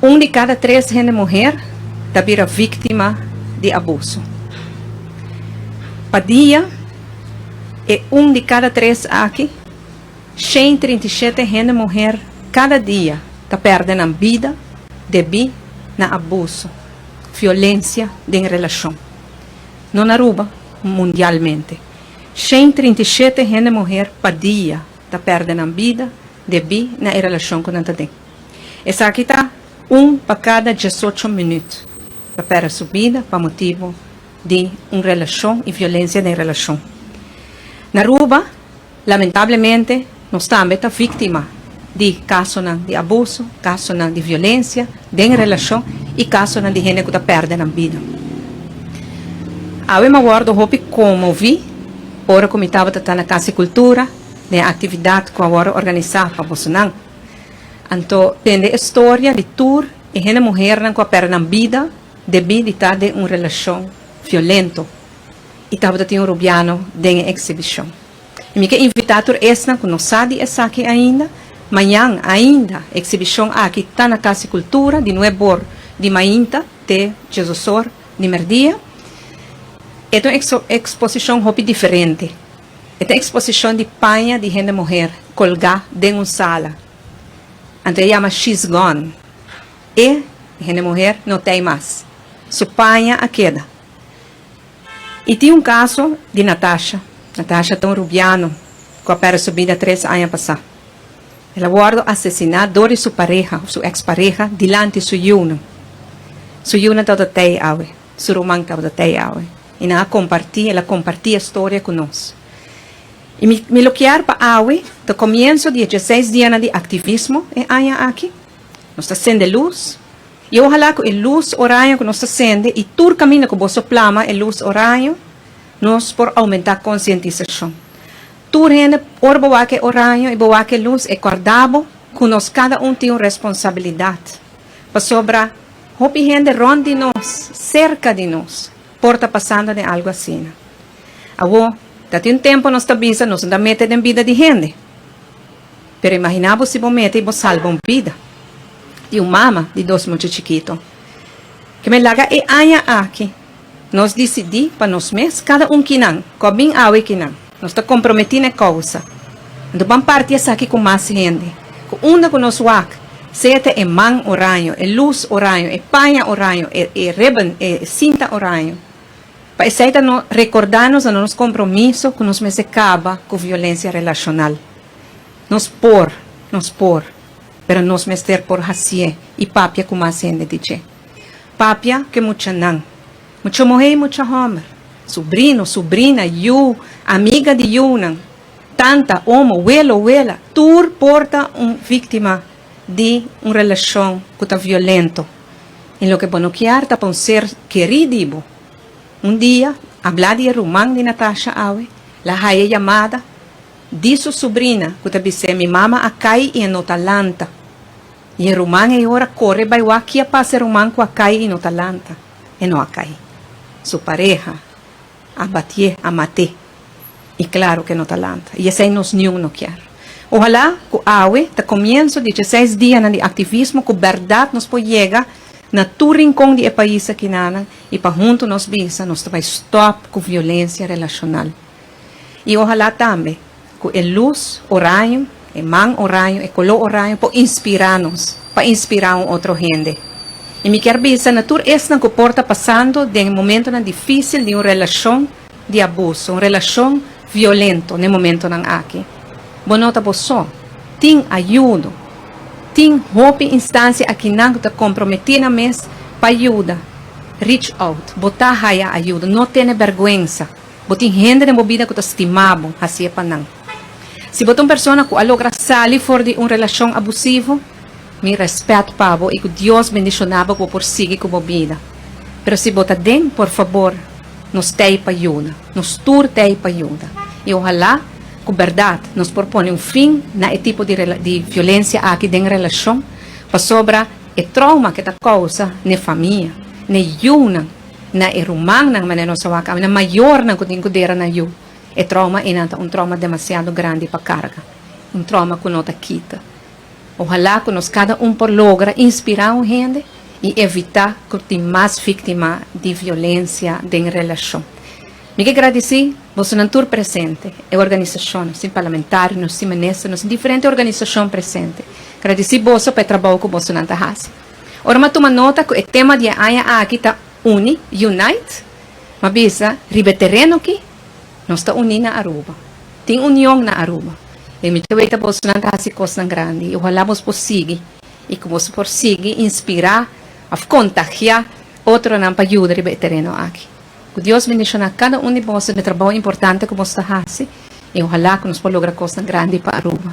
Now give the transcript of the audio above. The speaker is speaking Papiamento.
Un di cada tres hende muher ta bira victima di abuso. Pa dia, e un di cada tres aki, 137 hende muher cada dia ta perde nan bida debi na abuso, violencia den relacion. No na Aruba, mundialmente. 137 hende muher pa dia ta perde nan bida debi na e relacion cu nan ta den. Esaki ta un pa cada 18 minuut ta perde su bida pa motibo di un relacion y violencia den relacion. Na Aruba, lamentablemente, nos tambe ta victima di casonan di abuso, casonan di violencia den relacion y casonan di hende cu ta perde nan bida. Awe mi a wordo hopi conmovi ora cu mi tabata ta na Cas di Cultura den actividad cu a wordo organisa pa bosonan. Anto tende e storia di tur e hende muhernan cu a perde nan bida debi di ta den un relacion violento y tabata tin un Rubiano den e exhibicion. Y mi ke invita tur esnan cu no sa di esaki ainda, mañan ainda exhibicion aki ta na Cas di Cultura di nuebor di mainta te diesosor di merdia. E ta un exposicion hopi diferente. E ta exposicion di paña di hende muher colga den un sala. Anto e yama She's Gone. E hende muher no t'ey mas. Su paña a keda. Y tin un caso di Natasha. Natasha ta un Rubiano cu a perde su bida 3 aña pasa. El a wordo asesina door di su pareha, su ex pareha, dilanti su yiunan. Su yiunan tabata t'ey awe. Su ruman tabata t'ey awe. Y nan a comparti, el a comparti e storia cu nos. Y mi lo kier pa awe, ta comienso di 16 dia di activismo e aña aki. Nos ta sende luz. Y ojalá cu e luz oraño cu nos ta sende y tur caminda cu boso plama e luz oraño, nos por aumenta concientisacion. Tur hende ora bo wak e oraño y bo wak e luz e corda bo cu nos cada un tin un responsabilidad. Pasobra hopi hende rond di nos, cerca di nos, por ta pasando den algo asina. Awo, ta tin tempo nos ta bisa nos no ta mete den bida di hende. Pero imagina bo si bo mete y bo salba un bida di un mama di dos mucha chikito. Ke men laga e aña aki, nos decidi pa nos mes, cada un kinan, cu bin awe kinan, nos ta comprometi na causa. Anto ban parti esaki cu mas hende. Cu unda cu nos wak, sea ta e man oraño, e luz oraño, e paña oraño, e ribbon, e cinta oraño. Pa esey ta no recorda nos na nos compromiso cu nos mester caba cu violencia relacional. Nos por, nos por, pero nos mester por haci'e y papia cu mas hende di dje. Papia cu muchanan. Mucha muher y mucha homber. Sobrino, sobrina, yiu, amiga di yiunan. Tanta, omo, welo, wela. Tur por ta un victima di un relacion cu ta violento. Y loke bo no kier ta pa un ser keri di bo. Un dia, habla di e ruman di Natasha awe, el a haya yamada di su sobrina cu ta bis'e mi mama a cay y e no ta lanta. Y e ruman ey ora core bay wak ki a pasa e ruman cu a cay y no ta lanta. E no a cay. Su pareha a bati'e, a mat'e. Y claro cu e no ta lanta. Y esey nos niun no kier. Ojalá cu awe ta comienso di 16 dianan di activismo cu berdad nos por yega na tur rincon di e pais aki nanan y pa hunto nos bisa nos ta bay stop cu violencia relacional. Y ojalá tambe cu e luz oraño, e man oraño, e color oraño por inspira nos, pa inspira un otro hende. Y mi kier bisa na tur esnan cu por ta pasando den momentonan dificil di un relacion di abuso, un relacion violento den momentonan aki. Bo no ta bo so, tin ayudo, tin hopi instancia akinan cu ta comprometi nan mes pa yuda. Reach out, bo ta haya ayudo, no tene berguensa. Bo tin hende den bo bida cu ta stima bo, haci'e pa nan. Si bo ta un persona cu a logra sali for di un relacion abusivo, mi respet pa bo y cu Dios bendiciona bo cu bo por sigui cu bo bida. Pero si bo ta den, por fabor, nos t'ey pa yuda. Nos tur t'ey pa yuda. Y ojalá cu berdad nos por pone un fin na e tipo di violencia aki den relacion, pasobra e trauma cu ta causa n'e famia, n'e yiunan, na e rumannan, manera nos a wak awe, na mayornan cu tin cu dera nan yiu. E trauma einan ta un trauma demasiado grandi pa carga. Un trauma cu no ta kita. Ohalá ku nos kada un por logra inspirá un hende i evitá ku tin mas víktima di violensia den relashon. Mi ke gradisí bosonan tur presente, e organisashon, nos tin parlamentario, nos tin minister, nos tin diferente organisashon presente. Gradisí boso pa e trabou ku bosonan ta hasi. Ora mi a tuma nota ku e tema di e aña aki ta Uni, Unite, mi a bisa riba e tereno aki nos ta uní na Aruba. Tin union na Aruba. I mi ta weta bosonan ta hasi kosnan grandi i ohalá bos por sigui i ku boso por sigui inspirá òf kontagiá otronan pa yuda riba e tereno aki. Ku Dios bendishoná kada un di boso den e trabou importante ku boso ta hasi i ohalá ku nos por logra kosnan grandi pa Aruba.